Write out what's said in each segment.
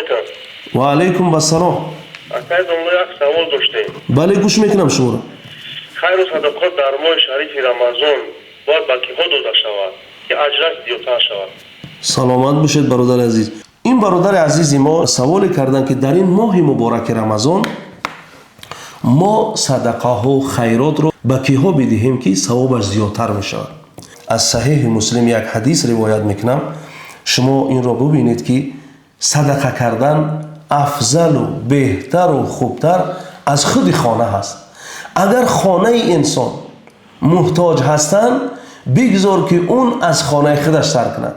Алейкум. Ва алайкум ассалом. Акай домла, як савол доштем. Бале, гӯш мекунам шуморо. Хайру садақот дар моҳи шарифи Рамазон бояд ба киҳо дода шавад, ки аҷраш зиёдтар шавад? Саломат бошед, бародари азиз. Ин бародари азизи мо саволе карданд, ки дар ин моҳи мубораки Рамазон мо садақаҳо, хайротро ба киҳо бидиҳем, ки савобаш зиёдтар мешавад. Аз Саҳеҳи Муслим як ҳадис ривоят мекунам, шумо инро бубинед, ки садақа кардан афзалу беҳтару хубтар аз худи хона ҳаст. Агар хонаи инсон муҳтоҷ ҳастанд, бигзор, ки он аз хонаи худаш сар кунад.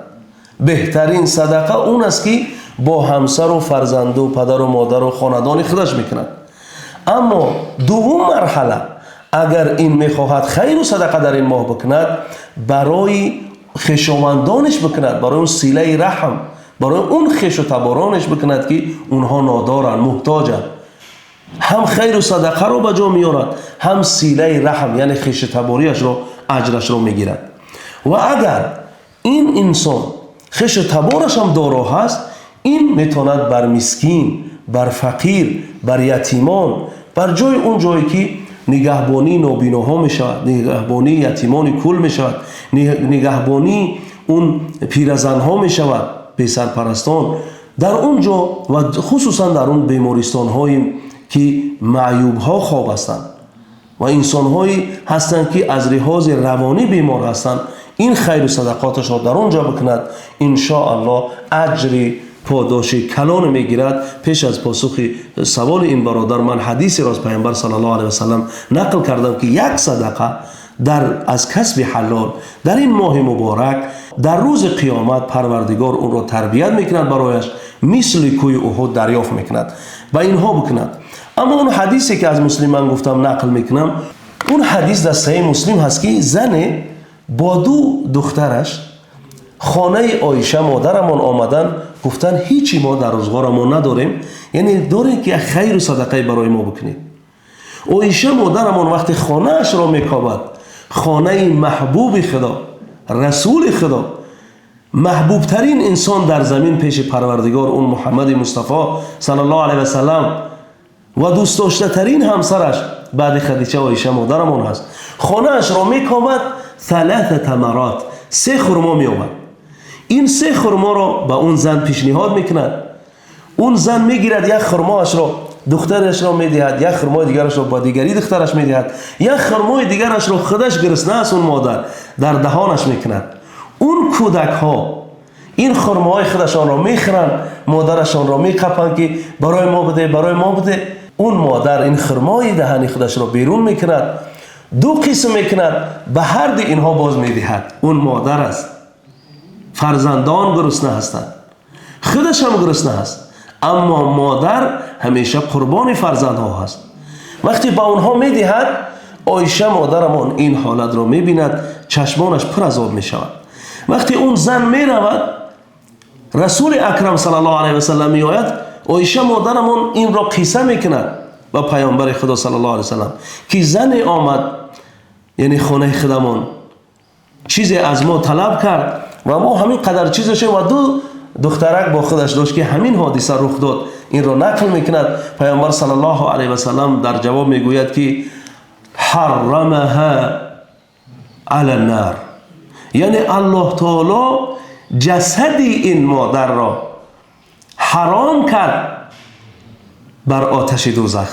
Беҳтарин садақа он аст, ки бо ҳамсару фарзанду падару модару хонадони худаш мекунад. Аммо дуввум марҳала, агар ин мехоҳад хайру садақа дар ин моҳ бикунад, барои хешовандонаш бикунад, барои он силаи раҳм, барои он хешу таборонаш бикунад, ки онҳо нодоранд, муҳтоҷанд. Ҳам хайру садақаро ба ҷо меорад, ҳам силаи раҳм, яъне хешу табориашро аҷрашро мегирад. Ва агар ин инсон хешу табораш ҳам доро ҳаст, ин метавонад бар мискин, бар фақир, бар ятимон, бар ҷои он ҷое ки нигаҳбонии нобиноҳо мешавад, нигаҳбонии ятимони кул мешавад, нигаҳбонии он пиразанҳо мешавад, бесарпарастон, дар он ҷо ва хусусан дар он бемористонҳое ки маъюбҳо хоб ҳастанд ва инсонҳое ҳастанд, ки аз лиҳози равонӣ бемор ҳастанд, ин хайру садақоташро дар он ҷо бикунад, иншоаллоҳ, аҷри подоши калоне мегирад. Пеш аз посухи саволи ин бародар ман ҳадисеро аз Пайғамбар саллаллоҳу алайҳи васаллам нақл кардам, ки як садақа дар аз касби ҳалол дар ин моҳи муборак дар рӯзи қиёмат Парвардигор онро тарбият мекунад, барояш мисли кӯҳи Уҳуд дарёфт мекунад. Ба инҳо бикунад. Аммо он ҳадисе, ки аз Муслим ман гуфтам, нақл мекунам. Он ҳадис дар Саҳеҳи Муслим ҳаст, ки зане бо ду духтараш хонаи Оиша модарамон омадан, гуфтанд: «Ҳичи мо дар рӯзғорамон надорем, яъне дорем, ки як хайру садақае барои мо бикунед». Оиша модарамон вақте хонаашро мекобад, хонаи маҳбуби Худо, Расули Худо, маҳбубтарин инсон дар замин пеши Парвардигор, он Муҳаммади Мустафо саллаллоҳу алайҳи васаллам, ва дӯстдоштатарин ҳамсараш баъди Хадича Оиша модарамон ҳаст, хонаашро мекобад, ثلاث تمرات, се хурмо меёбад. Ин се хурморо ба он зан пешниҳод мекунад. Он зан мегирад, як хурмоашро духтарашро медиҳад, як хурмои дигарашро ба дигари духтараш медиҳад, як хурмои дигарашро худаш, гурусна аст он модар, дар даҳонаш мекунад. Он кӯдакҳо ин хурмоҳои худашонро мехӯранд, модарашонро меқапанд, ки барои мо биде, барои мо биде. Он модар ин хурмои даҳани худашро берун мекунад, ду қисм мекунад, ба ҳарди инҳо боз медиҳад. Он модар аст, фарзандон гурусна ҳастанд, худаш ҳам гурусна аст, аммо модар ҳамеша қурбони фарзандҳо ҳаст. Вақте ба онҳо медиҳад, Оиша модарамон ин ҳолатро мебинад, чашмонаш пур аз об мешавад. Вақте он зан меравад, Расули Акрам саллаллоҳу алайҳи васаллам меояд. Оиша модарамон инро қисса мекунад ба Паёмбари Худо саллаллоҳу алайҳи васаллам, ки зане омад, яъне хонаи худамон, чизе аз мо талаб кард ва мо ҳамин қадар чиз доштем ва ду духтарак бо худаш дошт, ки ҳамин ҳодиса рух дод. Инро нақл мекунад. Паёмбар саллаллоҳу алайҳи васаллам дар ҷавоб мегӯяд, ки حرمها على النار, яъне Аллоҳ таоло ҷасади ин модарро ҳаром кард бар оташи дӯзах.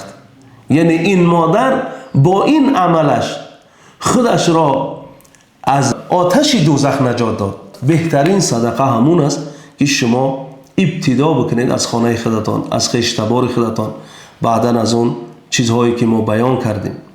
Яъне ин модар бо ин амалаш худашро аз оташи дӯзах наҷот дод. Беҳтарин садақа ҳамун аст, ки шумо ибтидо бикунед аз хонаи худатон, аз хештабори худатон, баъдан аз он чизҳое, ки мо баён кардем.